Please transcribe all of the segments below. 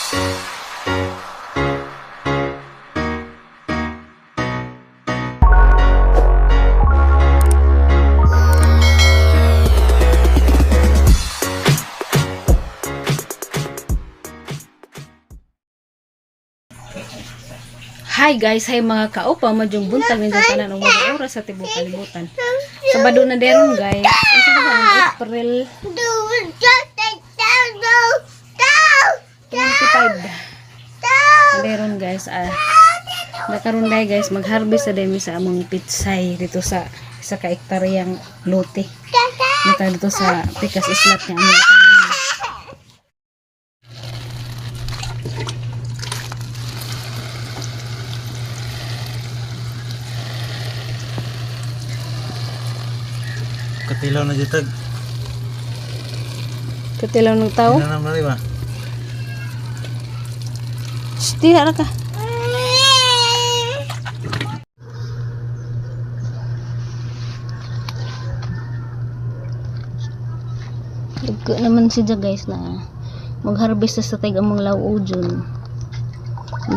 Hi guys, hi mga kaupa, madyong buntag ninyo tanan og mga oras sa tibok kalibutan. Sabado na deron guys. Unsa na ba ang April 25? Deron guys, nakaroon dai guys, magharvest sa demi sa among pitsay dito sa isa ka hektaryang lote. Dito dito sa Pikas Islat nga among gitanom. Katilaw na jitag. Katilaw ng tao. Ano na ba? Shh, diha ra ka. Dagko naman siya guys na magharvest sa tag among law-ujon.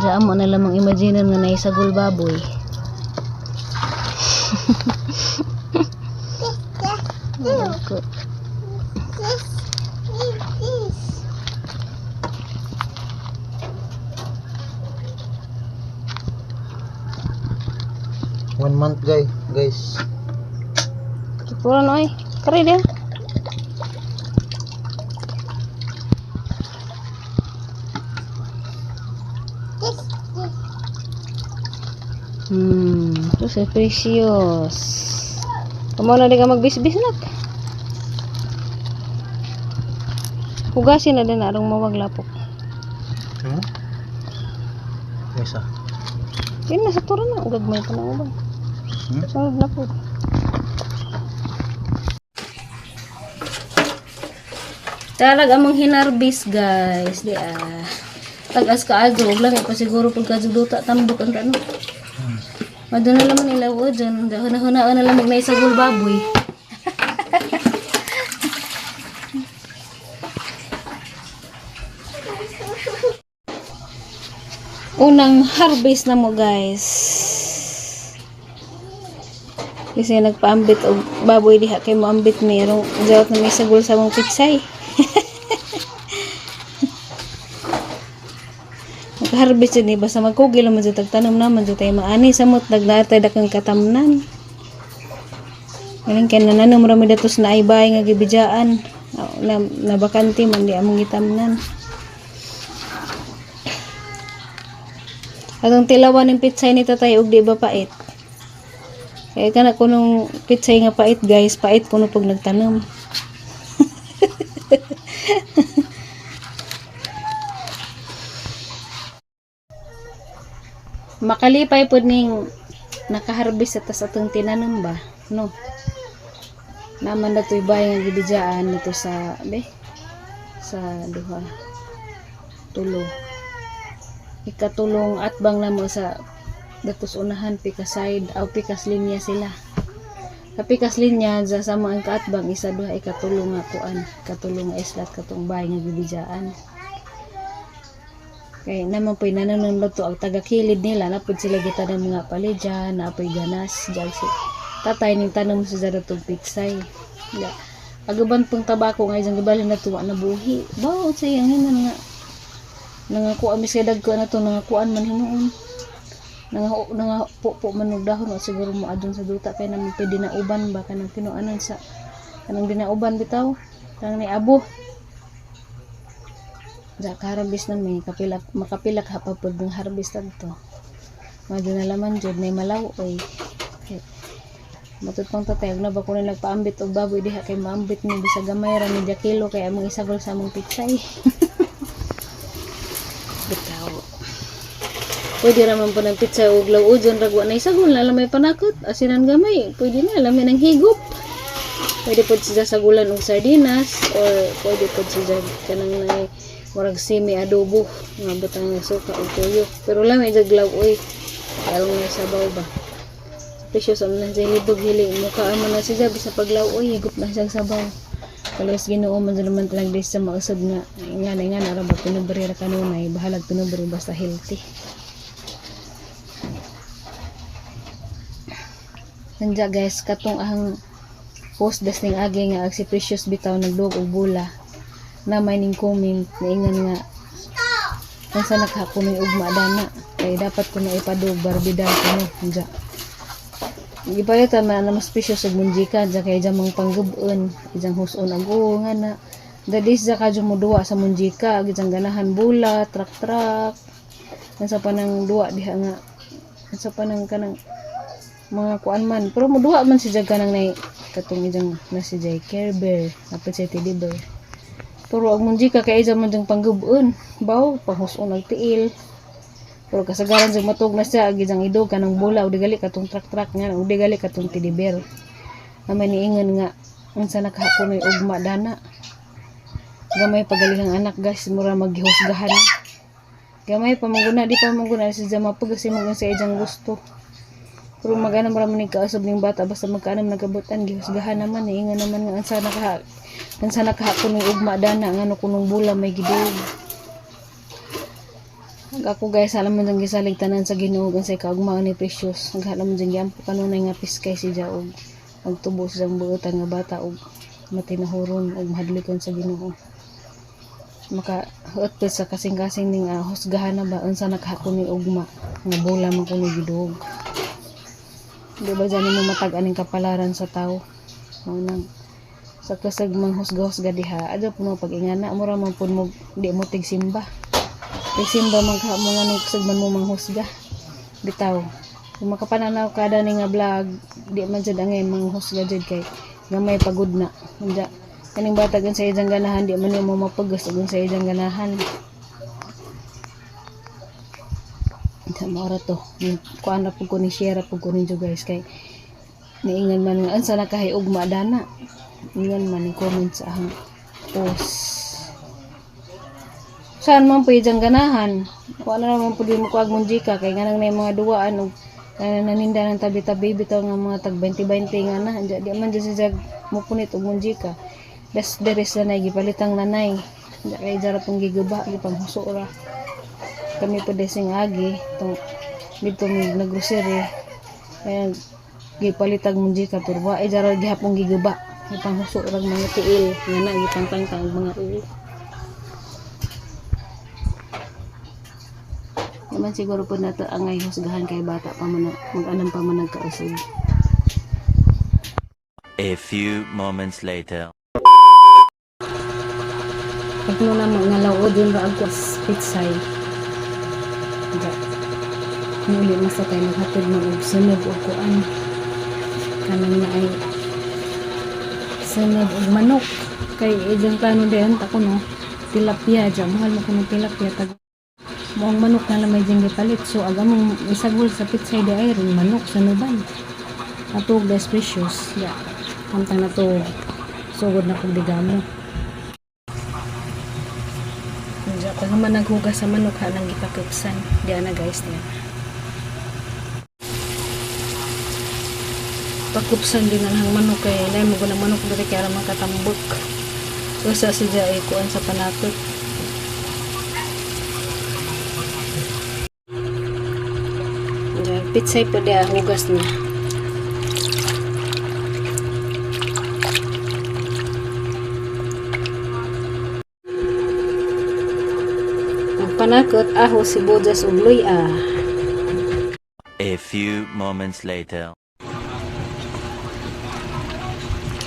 Diyan mo na lamang imaginean nga naisagol baboy. Dagko. One month guys, guys. Pura no ay. Kare dia. Ito sa precious. Kamo na di ka magbisbis nak. Hugasin na din arong mawag lapok. Guys ah. Yun nasa tura na gagmay pa na ubang. Hmm? Sunod na po. Talag among hinarbis guys, di ah. Tagas ka adto og lami pa siguro pag kadto duta tambok ang ano. Maduna naman nila o dyan. Huna-huna na lamig na isagol baboy. Unang harvest na mo guys. Kasi nagpaambit og baboy diha kay moambit mayroong jawat na may sagol sa mong pitsay. Magharvest jud ni basta magkugil man jud tagtanom naman jud tayo maani samot nagnaatay dakang katamnan. Galing kay nananom ra mi datos na ay bahay nga gibidjaan na, na bakante man di among gitamnan. Atong tilawan ng pitsay ni tatay og di ba pait. Kaya kana kunong pitsay nga pait guys, pait kuno pag nagtanom. Makalipay pod ning nakaharvest sa tas atong tinanom ba, no? Naman na to'y bahay nga gibidyaan nito sa be sa duha tulo ikatulong atbang namo sa datos unahan pikas side aw pikas linya sila sa pikas linya sa sama ang kaatbang isa duha ikatulong nga kuan ikatulong nga islat katong bahay nga gibidyaan kay naman po'y nananon to ang taga-kilid nila napod sila gitanom mga palidya napoy ganas diyan si tatay ning tanom sa datong pitsay. Ya. Agaban pang tabako nga isang gibalhin na tuwa na buhi. Bawo sa iyang hinan nga nangakuan mis kay dagko na to nangakuan man hinuon. Nanga po man og dahon o siguro mo adun sa duta kay naman pwede na uban ba kanang tinuanan sa kanang dinauban bitaw kanang niabo. Sa harvest na may kapilak makapilak ha pa pud ng harvest adto. Madyo na laman jud may malaw oy. Okay. Matod pang tatay, na ba ko na nagpaambit og baboy diha kay maambit ni bisag gamay ra media kilo kay among isagol sa among pitsay. Bitaw. Pwede ra man po ng pitsay og law-ujon rag wa na isagol na lamay panakot asinan gamay pwede na lamay ng higop. Pwede pod siya sagulan og sardinas or pwede pod siya kanang nay murag semi adobo nga butang ng suka og tuyo. Pero lamay jag law-oy. Karon nga sabaw ba. Presyo sa mga siya libog hili mukha mo na siya bisa paglaw oy higop na siya sabaw. Kalos Ginoo man jud naman talag sa mausab nga nga na nga na ra ba pinubre ra kanunay, bahalag pinubre basta healthy. Nanja guys, katong ang post des ning agi nga ag si Precious bitaw nagduog og bula na may ning comment naingan nga unsa nakakunoy ugma dana kay dapat kuno ipadug barbie doll kuno. Nja gipalitan man na mas precious og munjika dya kay dya mang panggubon ijang huson ag oo nga na dadis dya kadyo mo duwa sa munjika ag ijang ganahan bula truck truck unsa pa nang duwa diha nga unsa pa nang kanang mga kuan man pero moduwa man si jag kanang nay katong ijang na si Jay Care Bear napit si Teddy Bear pero ang munjika kay ijang man jang panggubon baw panghuson og tiil pero kasagaran sa matug na siya ag ijang idog kanang bola o di gali katong truck truck nga o di gali katong teddy bear na may niingon nga unsa nakahakunoy ugma dana gamay pagalihang anak guys mura maghusgahan gamay pa mangguna di pa mangguna si jama pag kasi mo sa ijang gusto. Pero magana mara man kausab ning bata basta magkaanam nagabutan gihusgahan naman niingon naman nga unsa nakahakunoy ugma dana ngano kunong bola may gidog. Ag ako guys, alam mo dyan gisalig tanan sa Ginoo ug sa kaugmaan ni Precious. Naghala mo dyan giampo kanunay nga piskay si og magtubo sa iyang buotan nga bata og matinahuron og mahadlikon sa Ginoo. Maka huot pa sa kasing-kasing ning husgahan na ba unsa nakahakunoy ugma nga bola man kuno gidog. Di ba dyan mo matag aning kapalaran sa tao? Mao nang sa kasag manghusga-husga diha, adyo po mo pag-ingana, mura man pud mo di mo tigsimba. Tigsimba man ka mo nga nung kusog man mo manghusga. Bitaw. Kung makapananaw kada ni nga vlog, di man jud angay manghusga jud kay gamay pagod na. Unja kaning bata gan sa ijang ganahan di man nimo mapagos ug sa ijang ganahan. Unsa mao ra to. Kuan ra pud ko ni share ra pud ko ninyo guys kay niingon man nga unsa na kahay ugma dana. Ingon man ni comment sa ahang post. Saan man po ijang ganahan? Wala naman po di mo kuag munjika kay nganang na mga duwaan og kanang naninda ng tabi-tabi bitaw nga mga tag 20-20 nga na. Di man dyan si jag mo punit og munjika. Das deres na gipalitang nanay. Diya kay jara pong giguba gipanghuso ra. Kami po desing agi tong dito mi naggrocery. Kaya gipalitag munjika pero wa ay jara gihapon giguba. Gipanghuso ra mga tiil nga na gipangtangtang og mga uo. Naman siguro po nato angay husgahan kay bata pa man mag-anam pa man nagkausog. A few moments later. Pagno na mga laod yun ra ang pitsay. Diya. Muli mas tayo naghatid man og sunog og kuan. Kanang na ay sunog og manok. Kay ijang plano diyan ta kuno tilapia diya. Mahal mo kuno tilapia tag moong manok na lang may diyang gipalit. So ag among isagol sa pitsay di ay ring manok sa nuban. Atog des precious. Ya. Kamtang na to sugod na kog digamo. Diya, pag naman naghugas sa manok ha, nang gipakupsan. Diya na guys, diya. Pakupsan din ang manok kay nay mo na manok diri kay ara makatambok. Usa si Diya ay kuan sa panakot. Diya, pitsay po diya, hugas na. Ang panakot, aho, sibuyas ug luya. A few moments later.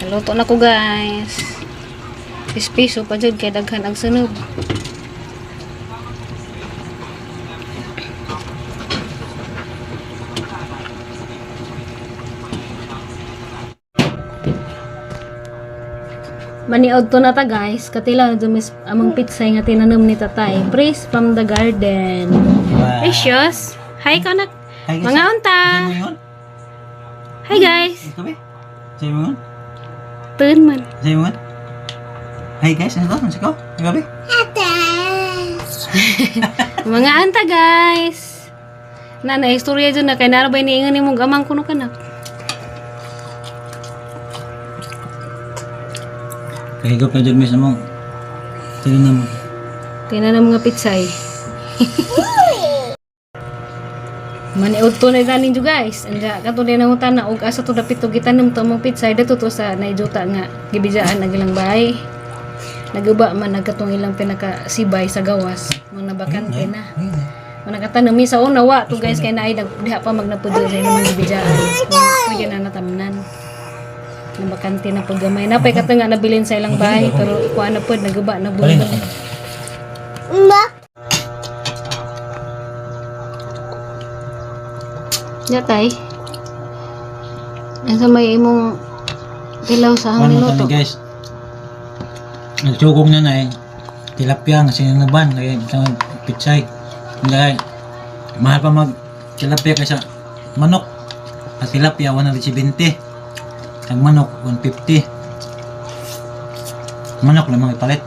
Luto na ko guys. Piso pa jud kay daghan ang sunog. Maniod to na ta guys. Katila na dumis among pitsay nga tinanom ni tatay. Praise from the garden. Wow. Precious. Hi kanak. Hi, guys. Mga unta. Say mo yun? Hi guys. Ikaw ba? Say mo yun? Turn man. Say mo yun? Hi guys, ano to? Ano ko? Ikaw ba? Mga anta guys. Na na istorya dyan na kay narabay ni ingan imong gamang kuno kanak. Kahigop na dyan miss mo. Tingnan mo. Kaya na ng mga pitsay. Maniud to na tanin jo guys. Anja kato din ang utana og asa to dapit to gitanom to mong pitsay dato to sa naijuta nga gibijaan ang ilang bahay. Naguba man nagkatong ilang pinakasibay sa gawas, mga nabakante na. Mga nakatanom mi sa una wa to guys kay naay diha pa magnapudyo sa ilang mga gibijaan. Pwede na natamnan. Nabakante na pud gamay. Napay kato nga nabilin sa ilang bahay pero kuan na pud naguba na Bali bulong. na. Ya tay. Asa may imong tilaw sa Ano hangin tani luto? guys? Nagsugong na na eh. Tilapia nga sinunuban kay sa pitsay. Dahil mahal pa mag tilapia kaysa manok. Ang tilapia 170. Ang manok 150. Manok lamang ipalit.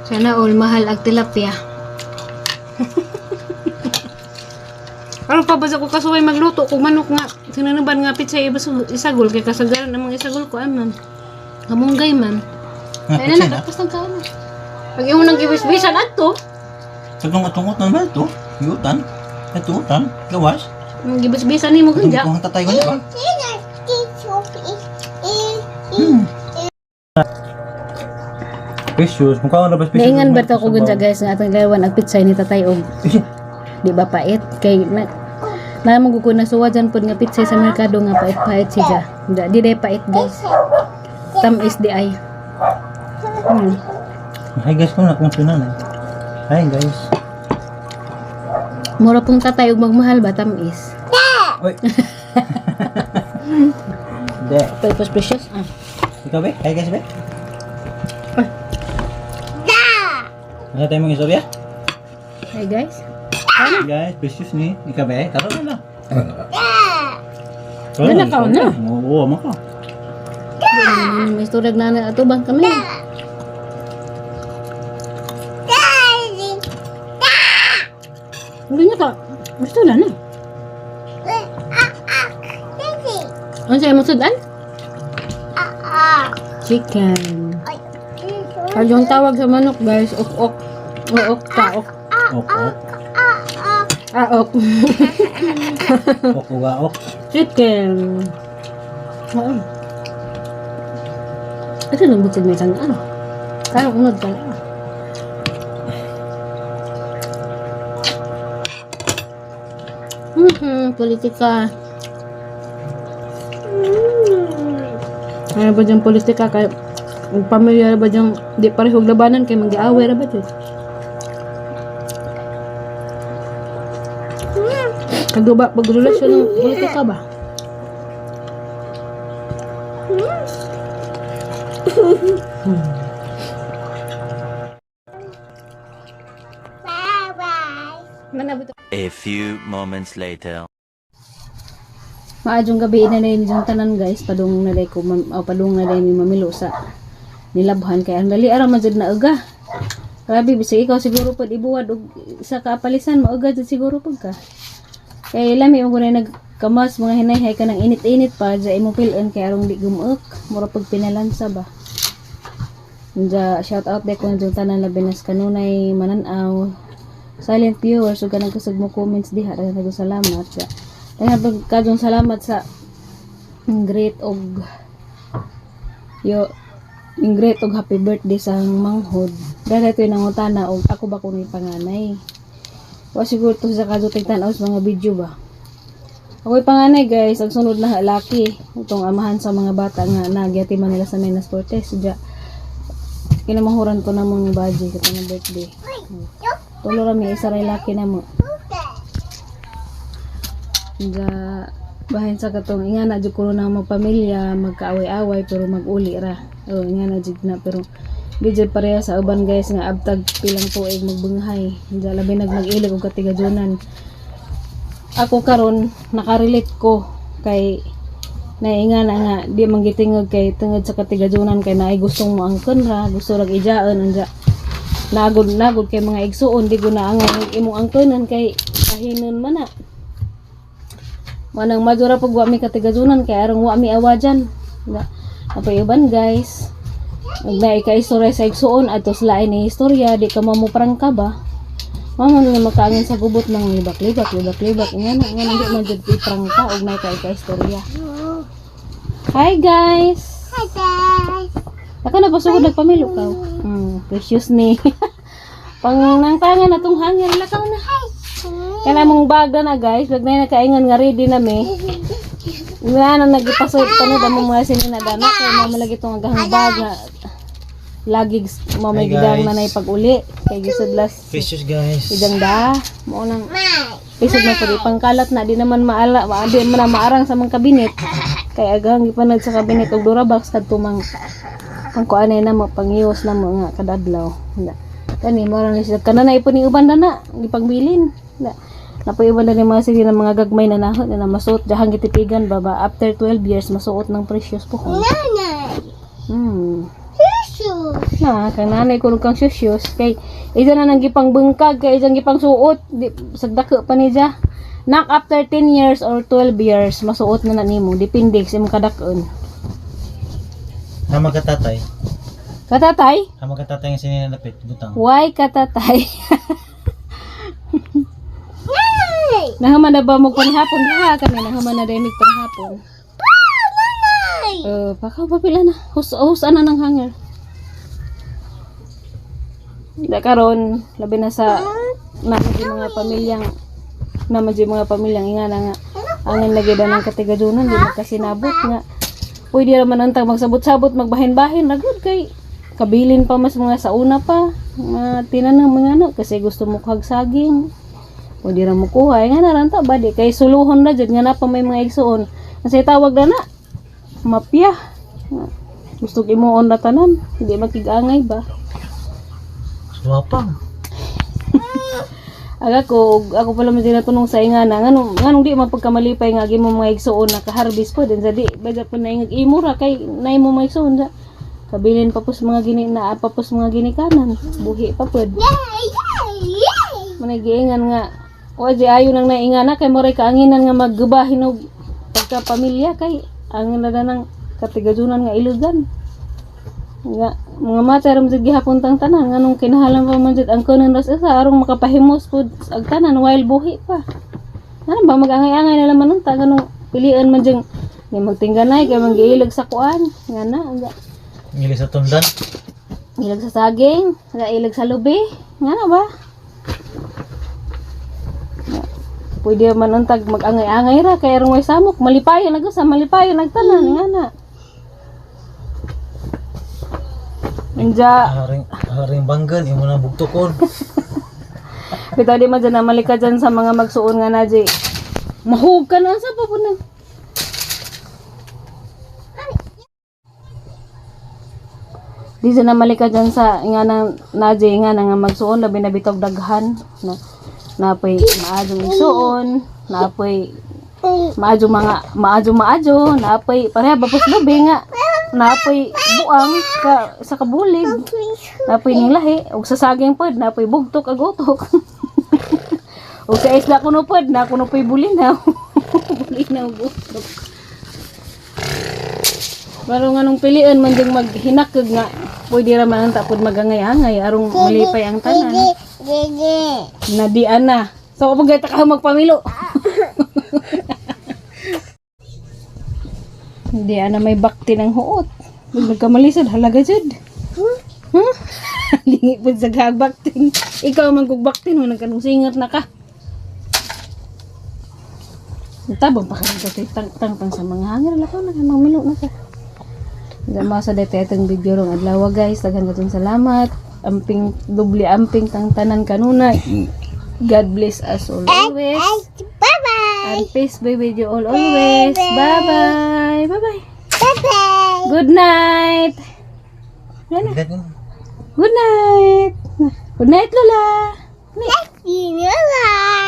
Sana all mahal ang tilapia. Aron pa ba sa ko kasuway magluto kung manok nga sinunuban nga pizza iba isagol kay kasagaran namang isagol ko aman. Kamunggay man. Nga Kaya na pitsay na. nakapas ng kaon. Pag imo nang giwiswisan adto, Tagungot-tungot na ba ito? Yutan. Ito utan. Gawas. nang gibisbisan nimo ganja. Kung tatay ko niya ba? Precious. Mukha ang labas precious. Naingan ba ta ko ganja guys nga atong ilawan ang pizza ni tatay og di ba pait kay na namang ko na suwa dyan pod nga pizza sa merkado nga pait-pait siya. Di day pait guys. Tamis di ay. Hi guys, kung akong sunan eh. Hi guys. Mura pong tatay og magmahal ba tamis. Oy. Hindi. Purpose precious. Ah. Ikaw be? Hi guys be? Ano tayo mong istorya? Hi guys. Hi guys, precious ni. Ikaw be? Karoon na lang. Wala ka na. Oo, maka. May istorya na na ato bang kami. Hindi niya ka. Gusto na na. Ano sa'yo mo sudan? Chicken. Ay, yung tawag sa manok guys, ok-ok. O ok ta ok. Ok, ok. Ah, ok. Ok, uga, ok. Chicken. Oo. Ito lang bukod may tanga ano. Kaya unod ka lang. Politika. Ano ba diyang politika? Kay, ang pamilya ra ba diyang di parehog labanan kay mag-aaway ra ba dyan? Kaguba pagrelasyon ng politika ba? Manabot. A few moments later. Maadjong gabi na na yung tanan guys, padung na day ko oh, padung na day mi mamilo sa nilabhan kay ang dali ara man jud na uga. Grabe bisag ikaw siguro pud ibuwad og isa ka apalisan mauga jud siguro pud ka. Kay lami mo na nagkamas mga hinayhay ka ng init-init pa dya imong pil-on kay arong di gumuok mura pag pinalansa ba. Nja shout out day ko yung tanan labi na sa kanunay mananaw silent viewers ug kanang kusog mo comments diha daghang daghang salamat. Daghang pag kadtong salamat sa great og yo yung great og happy birthday sa manghod. Dahil ito yung nangutana og ako ba kuno panganay. Wa siguro to sa kadto tan-aw sa mga video ba. Ako'y panganay guys, ang sunod na laki itong amahan sa mga bata nga nagyati man nila sa Menas Cortez. Diya, kinamahuran ko na mong budget katong birthday. Tulo ra mi isa ray laki na mo. Nga bahin sa katong ingana jud kuno na magpamilya, magkaaway-away pero mag-uli ra. Oh, ingana jud na pero di jud pareha sa uban guys nga abtag pilang tuig magbunghay. Nga labi nag mag-ilig og katigajonan. Ako karon nakarelate ko kay naingana nga di man gitingog kay tungod sa katigajonan kay naay gustong mo angkon ra, gusto rag ijaon anja nagod nagod kay mga igsuon di ko na ang imong angkonan kay kahinon man na. Manang madura pag wa mi katigajunan kay arong wa mi awajan. Nga apoy uban guys. Ug naay ka istorya sa igsuon adto sa lain ni istorya, di ka mamuprangka ba? Mama nga makaangin sa gubot ng libak-libak, libak-libak. Nga na, nga na, di man jud iprangka og naay ka istorya. Hi, guys! Hi, guys. Ako na pasugod nagpamilo ka. Precious ni. Pang nangtangan na tong hangin, lakaw na. Kana mong bag na na, guys, wag na nakaingon nga ready na mi. Wala na nagipasod panood ang mga sininadana kay mama lagi tong agahang bag nga lagi mo may Hi, gidang guys. na nay pag-uli kay gisudlas Precious, guys. idang da mo nang isod na pud ipangkalat na di naman maala ma, di man na maarang sa mga kabinet kay agahang gipanad sa kabinet og Durabox kadto mang pangkuanay na mo pangiyos na mo nga kadadlaw na kani mo ra ni siya kana na ipon ni uban na na gipangbilin na napoy uban na ni mga sige ng mga gagmay na nahot na masuot dahang gitipigan baba after 12 years masuot ng precious po. Nanay. Susu. Na kang nanay kuno kang susyos kay isa na nang gipangbungkag kay isang gipangsuot di sagdako pa ni siya nak after 10 years or 12 years masuot na na nimo, depende sa imong kadak-on. Tama ka, tatay. Katatay. Tama ka, tatay, nga sininalapit. Butang. Why katatay? Nanay. Nahaman na ba mo panihapon ha kami nahaman na dahil panihapon. Nanay. Baka papila na hus hus ana ng hanger. Da karon labi na sa naman yung mga pamilyang naman yung mga pamilyang inga na nga angin lagi da ng katigadunan di magkasinabot nga pwede raman antang magsabot-sabot magbahin-bahin ragod kay kabilin pa mas mga sa una pa mga tinanong mga ano kasi gusto mo kuhag saging pwede ra mo kuha. Ay, nga naranta ba di kay suluhon na jud nga na pa may mga igsuon kasi tawag na na mapya. Gusto imuon na tanan hindi makigangay ba. Suwapang. Aga ko, ako pala man sila sa ingana, nganong, nganong di mapagkamalipay nga imo mga igsuon na ka-harvest po, din sa di, baga po na ingag imo ra, kay na imo mga igsuon sa, kabilin pa po sa mga gini, na pa po sa mga ginikanan, buhi pa po. Yay, yay, yay. Managiingan nga, o di ayo nang naingana, kay moray kaanginan nga maggubahin og pagkapamilya, kay ang na ng katigadunan nga ilugan. Nga, mga mata ram jud gihapon tang tanan nganong kinahalan pa man jud ang kunan ras isa arong makapahimos pud ag tanan while buhi pa. Ano ba magangay-angay na naman unta nganong pilian man jud ni magtingganay kay manggiilag sa kuan nga na nga Ngili sa tundan. ilag sa saging, nga ilag sa lubi, nga na ba? Nga, pwede man untag magangay-angay ra kay arong way samok malipayon nag usa malipayon nagtanan nga na. Inja, Haring, haring banggan. Imo na bugtokon. Bitaw di man dyan na malika dyan sa mga magsuon nga na di. Mahug ka na sa pa po na. Di dyan na malika dyan sa nga na na di nga na nga magsuon labi na bitog daghan na napoy maadjong igsuon, napoy maadyo mga maadyo maadyo, napoy pareha ba pos lubi nga napoy buang ka, sa kabulig. Napoy ning lahi ug sa saging pod napoy bugtok ag utok. Ug sa isla kuno pod na kuno poy bulinaw. Bulinaw ug utok. Pero nga nung pilian man ding maghinakag nga pwede ra man ang tapod magangay-angay arong malipay ang tanan. Gigi. Na di ana. So kapag ka magpamilo. Hindi ana may bakti ng huot. Pag nagkamalisod, halaga jud. Huh? Lingi po sa gagbaktin. Ikaw man kung baktin mo, nagkanong singat na ka. Tabang pa ka tang tang tang sa mga hangir. Lakaw na ka, mamilo na ka. Dama sa dito itong video rong adlaw, guys. Daghan katong salamat. Amping, doble amping tang tanan kanunay. God bless us all always. Bye-bye. And peace be with you all always. Bye-bye. Bye-bye. Bye-bye. Good night. Good night. Good night, Lola. You know that.